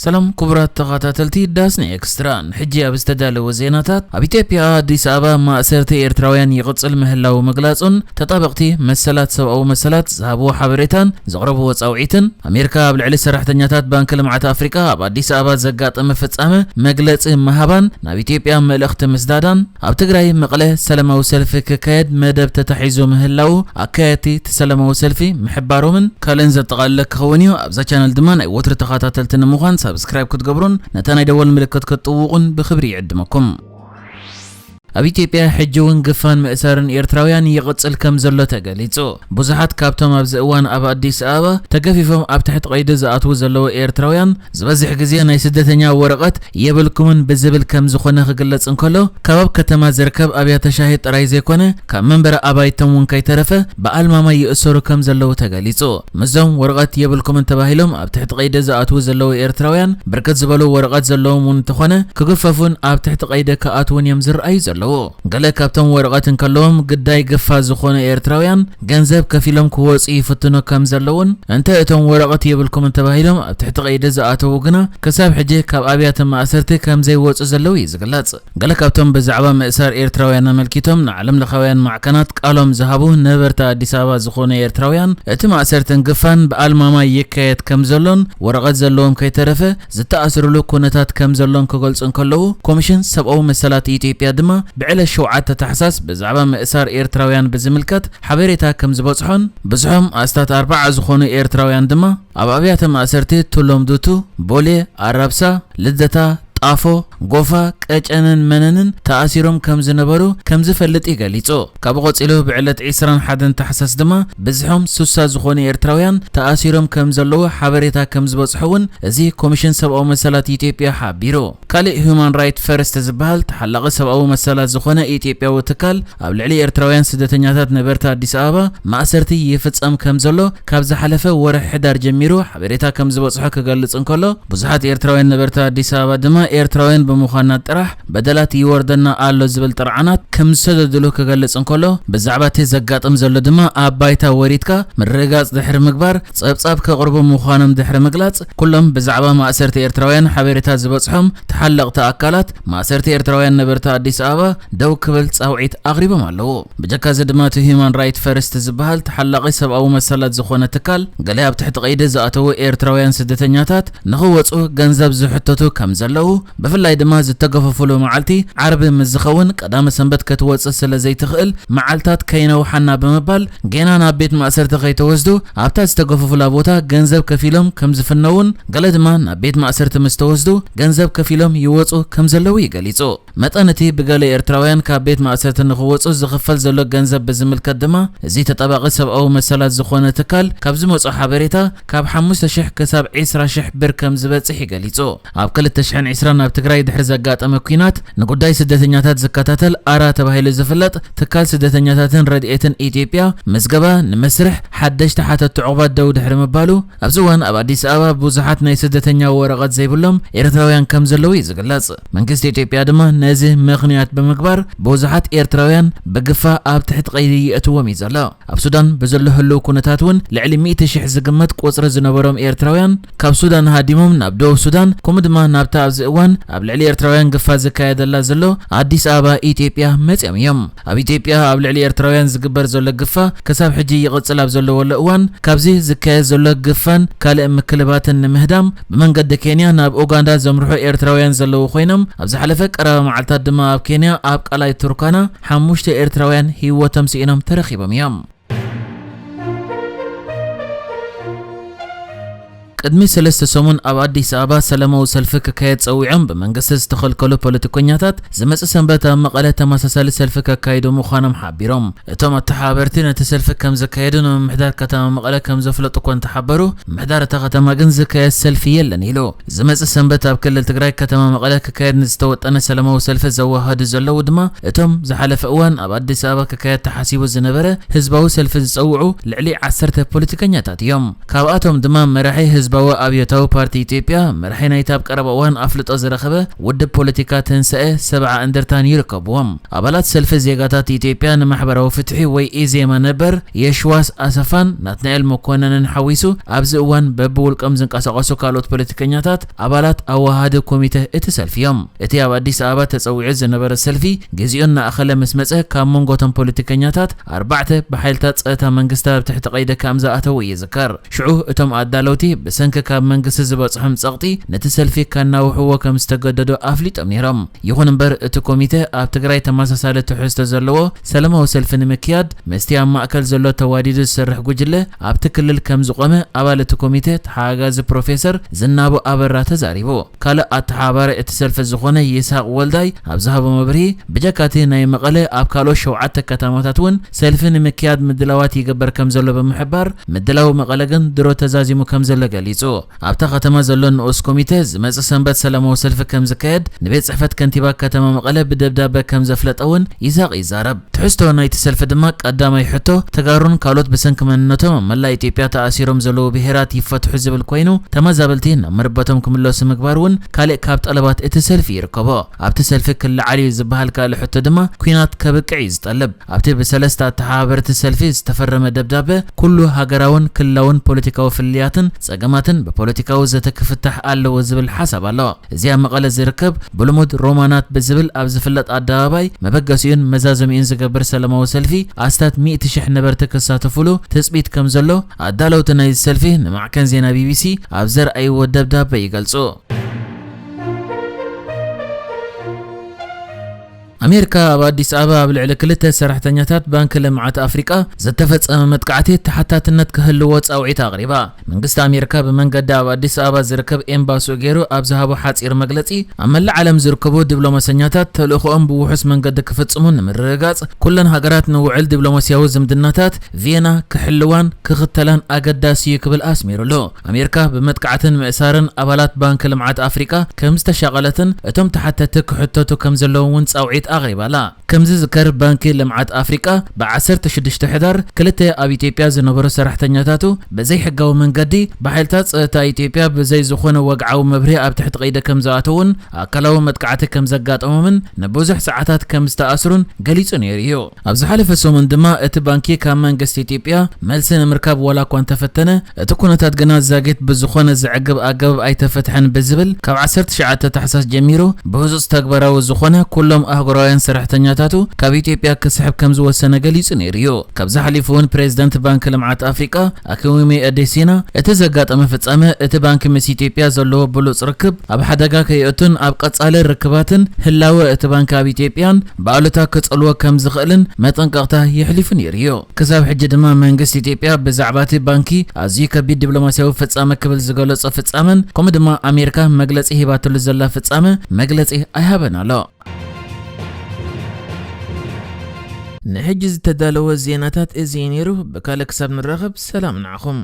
ሰላም ክቡራት ተኸታተልቲ ዳስኒ ኤክስትራ፣ ንሕጂ ኣብ ዝተዳለወ ዜናታት፣ ኣብ ኢትዮጵያ ኣዲስ ኣበባ ማእሰርቲ ኤርትራውያን ይቕጽል ምህላዉ ምግላጹን፣ ተጣበቕቲ መሰላት ሰብኣዊ መሰላት ዝሃብዎ ሓበሬታን ዘቕረብዎ ጻውዒትን፣ ኣሜሪካ ኣብ ልዕሊ ሰራሕተኛታት ባንኪ ልምዓት ኣፍሪቃ ኣብ ኣዲስ ኣበባ ዘጋጠመ ፍጻመ መግለጺ ምሃባን፣ ናብ ኢትዮጵያ መልእኽቲ ምስዳዳን፣ ኣብ ትግራይ መቐለ ሰላማዊ ሰልፊ ክካየድ መደብ ተታሒዙ ምህላዉ ኣካየድቲ እቲ ሰላማዊ ሰልፊ ምሕባሮምን ካልእን ዘጠቓለለ ክኸውን እዩ። ኣብዛ ቻነል ድማ ናይ ወትሪ ተኸታተልቲ ንምዃን ሳብስክራይብ ክትገብሩን ነታ ናይ ደወል ምልክት ክትጥውቑን ብኽብሪ ይዕድመኩም። ኣብ ኢትዮጵያ ሕጂ እውን ግፋን ምእሳርን ኤርትራውያን ይቕጽል ከም ዘሎ ተገሊጹ። ብዙሓት ካብቶም ኣብዚ እዋን ኣብ ኣዲስ ኣበባ ተገፊፎም ኣብ ትሕቲ ቀይዲ ዝኣትዉ ዘለዉ ኤርትራውያን ዝበዝሕ ግዜ ናይ ስደተኛ ወረቐት የብልኩምን ብዝብል ከም ዝኾነ ክግለጽ እንከሎ፣ ካብ ኣብ ከተማ ዝርከብ ኣብያተ ሻሂ ጥራይ ዘይኮነ፣ ካብ መንበሪ ኣባይቶም እውን ከይተረፈ ብኣልማማ ይእሰሩ ከም ዘለዉ ተገሊጹ። ምስዞም ወረቐት የብልኩምን ተባሂሎም ኣብ ትሕቲ ቀይዲ ዝኣትዉ ዘለዉ ኤርትራውያን፣ ብርክት ዝበሉ ወረቐት ዘለዎም እውን እንተኾነ፣ ክግፈፉን ኣብ ትሕቲ ቀይዲ ክኣትዉን እዮም ዝረኣዩ ዘለዉ። ገለ ካብቶም ወረቐት እንከለዎም ግዳይ ግፋ ዝኾኑ ኤርትራውያን፣ ገንዘብ ከፊሎም ክወጹ ይፍትኑ ከም ዘለዉን፣ እንተ እቶም ወረቐት የብልኩምን ተባሂሎም ኣብ ትሕቲ ቀይዲ ዝኣተዉ ግና፣ ክሳብ ሕጂ ካብ ኣብያተ ማእሰርቲ ከም ዘይወጹ ዘለዉ እዩ ዝግለጽ። ገለ ካብቶም ብዛዕባ ምእሳር ኤርትራውያን ኣመልኪቶም ንዓለም ለኻውያን ማዕከናት ቃሎም ዝሃቡ ነበርቲ ኣዲስ ኣበባ ዝኾኑ ኤርትራውያን፣ እቲ ማእሰርትን ግፋን ብኣልማማ ይካየድ ከም ዘሎን፣ ወረቐት ዘለዎም ከይተረፈ ዝተኣስርሉ ኩነታት ከም ዘሎን ክገልጹ እንከለዉ፣ ኮሚሽን ሰብኣዊ መሰላት ኢትዮጵያ ድማ ብዕለት ሸውዓተ ታሕሳስ ብዛዕባ ምእሳር ኤርትራውያን ብዝምልከት ሓበሬታ ከም ዝበጽሖን፣ ብዝሖም ኣስታት ኣርባዓ ዝኾኑ ኤርትራውያን ድማ ኣብ ኣብያተ ማእሰርቲ ቱሎም ዱቱ፣ ቦሌ፣ ኣራብሳ፣ ልደታ፣ ጣፎ፣ ጎፋ፣ ቀጨንን መነንን ተኣሲሮም ከም ዝነበሩ ከም ዝፈልጥ እዩ ገሊጹ። ካብኡ ቀጺሉ ብዕለት ዕስራን ሓደን ታሕሳስ ድማ ብዝሖም ሱሳ ዝኾኑ ኤርትራውያን ተኣሲሮም ከም ዘለዉ ሓበሬታ ከም ዝበጽሖ እውን እዚ ኮሚሽን ሰብኣዊ መሰላት ኢትዮጵያ ሓቢሩ። ካልእ ሁማን ራይት ፈርስት ዝበሃል ተሓላቒ ሰብኣዊ መሰላት ዝኾነ ኢትዮጵያዊ ትካል ኣብ ልዕሊ ኤርትራውያን ስደተኛታት ነበርቲ ኣዲስ ኣበባ ማእሰርቲ ይፍጸም ከም ዘሎ ካብ ዝሓለፈ ወርሒ ሕዳር ጀሚሩ ሓበሬታ ከም ዝበጽሖ ክገልጽ እንከሎ፣ ብዙሓት ኤርትራውያን ነበርቲ ኣዲስ ኣበባ ድማ ኤርትራውያን ብምዃንና ጥራሕ በደላት ይወርደና ኣሎ ዝብል ጥርዓናት ከም ዝሰደድሉ ክገልጽ እንከሎ፣ ብዛዕባ እቲ ዘጋጥም ዘሎ ድማ ኣብ ባይታ ወሪድካ ምርግጋጽ ድሕሪ ምግባር ጸብጻብ ከቕርቡ ምዃኖም ድሕሪ ምግላጽ፣ ኩሎም ብዛዕባ ማእሰርቲ ኤርትራውያን ሓበሬታ ዝበጽሖም ተሓለቕቲ ኣካላት ማእሰርቲ ኤርትራውያን ነበርቲ ኣዲስ ኣበባ ደው ክብል ጻውዒት ኣቕሪቦም ኣለዉ። ብጀካ እዚ ድማ እቲ ሂዩማን ራይት ፈርስት ዝበሃል ተሓላቒ ሰብኣዊ መሰላት ዝኾነ ትካል፣ ገለ ኣብ ትሕቲ ቀይዲ ዝኣተዉ ኤርትራውያን ስደተኛታት ንኽወጹ ገንዘብ ዝሕተቱ ከም ዘለዉ፣ ብፍላይ ድማ ዝተገፈፉሉ መዓልቲ ዓርቢ ምስ ዝኸውን ቀዳመ ሰንበት ክትወጽእ ስለ ዘይትኽእል መዓልታት ከይነውሓና ብምባል ጌና ናብ ቤት ማእሰርቲ ከይተወስዱ ኣብታ ዝተገፈፉላ ቦታ ገንዘብ ከፊሎም ከም ዝፍነዉን ገለ ድማ ናብ ቤት ማእሰርቲ ምስ ተወስዱ ገንዘብ ከፊሎም ይወጹ ከም ዘለዉ እዩ ገሊጹ። መጠን እቲ ብገለ ኤርትራውያን ካብ ቤት ማእሰርቲ ንኽወጹ ዝኽፈል ዘሎ ገንዘብ ብዝምልከት ድማ፣ እዚ ተጣባቒ ሰብኣዊ መሰላት ዝኾነ ትካል ካብ ዝመጾ ሓበሬታ፣ ካብ ሓሙሽተ ሽሕ ክሳብ ዕስራ ሽሕ ብር ከም ዝበጽሕ እዩ ገሊጹ። ኣብ ክልተ ሽሕን ዕስራን ኣብ ትግራይ ድሕሪ ዘጋጠመ ኲናት ንጉዳይ ስደተኛታት ዝከታተል ኣራ ተባሂሉ ዝፍለጥ ትካል ስደተኛታትን ረድኤትን ኢትዮጵያ፣ ምዝገባ ንመስርሕ ሓደሽቲ ሓተትቲ ዕቑባት ደው ድሕሪ ምባሉ፣ ኣብዚ እዋን ኣብ ኣዲስ ኣበባ ብዙሓት ናይ ስደተኛ ወረቐት ዘይብሎም ኤርትራውያን ከም ዘለዉ እዩ ዝግለጽ። መንግስቲ ኢትዮጵያ ድማ ነዚ ምኽንያት ብምግባር ብዙሓት ኤርትራውያን ብግፋ ኣብ ትሕቲ ቀይዲ የእትዎም እዩ ዘሎ። ኣብ ሱዳን ብዘሎ ህልው ኩነታት እውን ልዕሊ ሚእቲ ሽሕ ዝግመት ቁጽሪ ዝነበሮም ኤርትራውያን ካብ ሱዳን ሃዲሞም ናብ ደቡብ ሱዳን፣ ከምኡ ድማ ናብታ ኣብዚ እዋን ኣብ ልዕሊ ኤርትራውያን ግፋ ዝካየደላ ዘሎ ኣዲስ ኣበባ ኢትዮጵያ መጺኦም እዮም። ኣብ ኢትዮጵያ ኣብ ልዕሊ ኤርትራውያን ዝግበር ዘሎ ግፋ ክሳብ ሕጂ ይቕጽል ኣብ ዘለወሉ እዋን፣ ካብዚ ዝካየድ ዘሎ ግፋን ካልእ ምክልባትን ንምህዳም ብመንገዲ ኬንያ ናብ ኡጋንዳ ዘምርሑ ኤርትራውያን ዘለዉ ኮይኖም፣ ኣብ ዝሓለፈ ቀረባ መዓልታት ድማ ኣብ ኬንያ ኣብ ቃላይ ቱርካና ሓሙሽተ ኤርትራውያን ህይወቶም ስኢኖም ተረኺቦም እዮም። ቅድሚ ሰለስተ ሰሙን ኣብ ኣዲስ ኣበባ ሰላማዊ ሰልፊ ክካየድ ጸዊዖም ብመንግስቲ ዝተኸልከሉ ፖለቲከኛታት፣ ዝመጽእ ሰንበት ኣብ መቐለ ተመሳሳሊ ሰልፊ ከካይዱ ምዃኖም ሓቢሮም። እቶም ኣተሓባበርቲ ነቲ ሰልፊ ከም ዘካየዱ ንምምሕዳር ከተማ መቐለ ከም ዘፍለጡ እኳ እንተሓበሩ፣ ምምሕዳር እታ ከተማ ግን ዝካየድ ሰልፊ የለን ኢሉ። ዝመጽእ ሰንበት ኣብ ክልል ትግራይ ከተማ መቐለ ክካየድ ንዝተወጠነ ሰላማዊ ሰልፊ ዘዋህዱ ዘለዉ ድማ፣ እቶም ዝሓለፈ እዋን ኣብ ኣዲስ ኣበባ ክካየድ ተሓሲቡ ዝነበረ ህዝባዊ ሰልፊ ዝጸውዑ ልዕሊ ዓሰርተ ፖለቲከኛታት እዮም። ካብኣቶም ድማ መራሒ ህዝባዊ ህዝባዊ ኣብዮታዊ ፓርቲ ኢትዮጵያ፣ መራሒ ናይቲ ኣብ ቀረባ እዋን ኣፍልጦ ዝረኸበ ውድብ ፖለቲካ ትንሳኤ ሰብዓ እንደርታን ይርከብዎም። ኣባላት ሰልፊ ዜጋታት ኢትዮጵያ ንማሕበራዊ ፍትሒ ወይ ኢዜማ ነበር የሽዋስ ኣሰፋን ናትናኤል መኮነንን ሓዊሱ ኣብዚ እዋን በብውልቆም ዝንቀሳቐሱ ካልኦት ፖለቲከኛታት ኣባላት ኣወሃሃዲ ኮሚተ እቲ ሰልፊ እዮም። እቲ ኣብ ኣዲስ ኣበባ ተጸዊዑ ዝነበረ ሰልፊ ግዜኡ እናኣኸለ ምስ መጸ ካብ መንጎ እቶም ፖለቲከኛታት ኣርባዕተ ብሓይልታት ጸጥታ መንግስቲ ኣብ ትሕቲ ቀይዲ ከም ዝኣተዉ ይዝከር። ሽዑ እቶም ኣዳለውቲ ብሰንኪ ካብ መንግስቲ ዝበጽሖም ጸቕጢ ነቲ ሰልፊ ከናውሕዎ ከም ዝተገደዱ ኣፍሊጦም ነይሮም። ይኹን እምበር እቲ ኮሚተ ኣብ ትግራይ ተመሳሳሊ ትሕዝቶ ዘለዎ ሰላማዊ ሰልፊ ንምክያድ ምስቲ ኣብ ማእከል ዘሎ ተዋዲዱ ዝሰርሕ ጉጅለ ኣብቲ ክልል ከም ዝቖመ ኣባል እቲ ኮሚተ ተሓጋጋዚ ፕሮፌሰር ዝናቡ ኣበራ ተዛሪቡ። ካልእ ኣተሓባባሪ እቲ ሰልፊ ዝኾነ ይስሃቅ ወልዳይ ኣብ ዝሃቦ መብርሂ፣ ብጀካ እቲ ናይ መቐለ ኣብ ካልኦት ሸውዓተ ከተማታት እውን ሰልፊ ንምክያድ ምድላዋት ይግበር ከም ዘሎ ብምሕባር፣ ምድላው መቐለ ግን ድሮ ተዛዚሙ ከም ዘሎ ገሊጹ። ኣብታ ከተማ ዘሎ ንኡስ ኮሚተ ዝመጽእ ሰንበት ሰላማዊ ሰልፊ ከም ዝካየድ ንቤት ጽሕፈት ከንቲባ ከተማ መቐለ ብደብዳበ ከም ዘፍለጠ እውን ይስሃቅ ይዛረብ። ትሕዝቶ ናይቲ ሰልፊ ድማ ቀዳማይ ሕቶ ተጋሩን ካልኦት ብሰንኪ መንነቶም ኣብ መላእ ኢትዮጵያ ተኣሲሮም ዘለዉ ብሄራት ይፈትሑ ዝብል ኮይኑ፣ ተመዛበልቲ ናብ መረበቶም ክምለሱ ምግባር እውን ካልእ ካብ ጠለባት እቲ ሰልፊ ይርከቦ። ኣብቲ ሰልፊ ክለዓል እዩ ዝበሃል ካልእ ሕቶ ድማ ኲናት ከብቅዕ እዩ ዝጠልብ። ኣብቲ ብሰለስተ ኣተሓባበርቲ ሰልፊ ዝተፈረመ ደብዳበ ኩሉ ሃገራውን ክልላውን ፖለቲካዊ ፍልልያትን ጸገማትን ብፖለቲካዊ ዘተ ክፍታሕ ኣለዎ ዝብል ሓሳብ ኣሎ። እዚ ኣብ መቐለ ዝርከብ ብልሙድ ሮማናት ብዝብል ኣብ ዝፍለጥ ኣደባባይ መበገሲኡን መዛዘሚኡን ዝገብር ሰላማዊ ሰልፊ ኣስታት ሚእቲ ሽሕ ነበርቲ ክሳተፉሉ ትጽቢት ከም ዘሎ ኣዳለውቲ ናይዚ ሰልፊ ንማዕከን ዜና ቢቢሲ ኣብ ዘርኣይዎ ደብዳበ ይገልጹ። ኣሜሪካ ኣብ ኣዲስ ኣበባ ኣብ ልዕሊ ክልተ ሰራሕተኛታት ባንኪ ልምዓት ኣፍሪቃ ዝተፈጸመ መጥቃዕቲ ተሓታትነት ክህልዎ ጻውዒት ኣቕሪባ። መንግስቲ ኣሜሪካ ብመንገዲ ኣብ ኣዲስ ኣበባ ዝርከብ ኤምባሲኡ ገይሩ ኣብ ዝሃቦ ሓጺር መግለጺ፣ ኣብ መላእ ዓለም ዝርከቡ ዲፕሎማሰኛታት ተልእኾኦም ብውሑስ መንገዲ ክፍጽሙ ንምርግጋጽ፣ ኩለን ሃገራት ንውዕል ዲፕሎማስያዊ ዝምድናታት ቪየና ክሕልዋን ክኽተላን ኣገዳሲ እዩ ክብል ኣስሚሩሉ። ኣሜሪካ ብመጥቃዕትን ምእሳርን ኣባላት ባንኪ ልምዓት ኣፍሪቃ ከም ዝተሻቐለትን እቶም ተሓተቲ ክሕተቱ ከም ዘለዎም እውን ጻውዒት ኣቕሪባላ። ከም ዝዝከር፣ ባንኪ ልምዓት ኣፍሪቃ ብ ዓሰርተ ሽዱሽተ ሕዳር ክልተ ኣብ ኢትዮጵያ ዝነበሩ ሰራሕተኛታቱ ብዘይሕጋዊ መንገዲ ብሓይልታት ጸጥታ ኢትዮጵያ ብዘይ ዝኾነ ወግዓዊ መብርሂ ኣብ ትሕቲ ቀይዲ ከም ዝኣተዉን ኣካላዊ መጥቃዕቲ ከም ዘጋጠሞምን ንብዙሕ ሰዓታት ከም ዝተኣስሩን ገሊጹ ነይሩ እዩ። ኣብ ዝሓለፈ ሰሙን ድማ እቲ ባንኪ ካብ መንግስቲ ኢትዮጵያ መልሲ ንምርካብ ዋላ እኳ እንተፈተነ፣ እቲ ኩነታት ግና ዛጊት ብዝኾነ ዘዕግብ ኣገባብ ኣይተፈትሐን ብዝብል ካብ ዓሰርተ ትሽዓተ ታሕሳስ ጀሚሩ ብህጹጽ ተግባራዊ ዝኾነ ኩሎም ኣህጉራውያን ሰራሕተኛታቱ ካብ ኢትዮጵያ ክስሕብ ከም ዝወሰነ ገሊጹ ነይሩ እዩ። ካብዚ ሓሊፉ እውን ፕሬዚደንት ባንኪ ልምዓት ኣፍሪቃ ኣኪዊሜ ኣዴሲና እቲ ዘጋጠመ ፍጻመ እቲ ባንኪ ምስ ኢትዮጵያ ዘለዎ ብሉጽ ርክብ ኣብ ሓደጋ ከየእቱን ኣብ ቀጻሊ ርክባትን ህላወ እቲ ባንኪ ኣብ ኢትዮጵያን ብኣሉታ ክጸልዎ ከም ዝኽእልን መጠንቀቕታ የሕሊፉ ነይሩ እዩ። ክሳብ ሕጂ ድማ መንግስቲ ኢትዮጵያ ብዛዕባ እቲ ባንኪ ኣዝዩ ከቢድ ዲፕሎማስያዊ ፍጻመ ክብል ዝገለጾ ፍጻመን ከምኡ ድማ ኣሜሪካ መግለጺ ሂባትሉ ዘላ ፍጻመ መግለጺ ኣይሃበን ኣሎ። ንሕጂ ዝተዳለወ ዜናታት እዚ እዩ ነይሩ። ብካልእ ክሳብ ንራኸብ ሰላም ንዓኹም።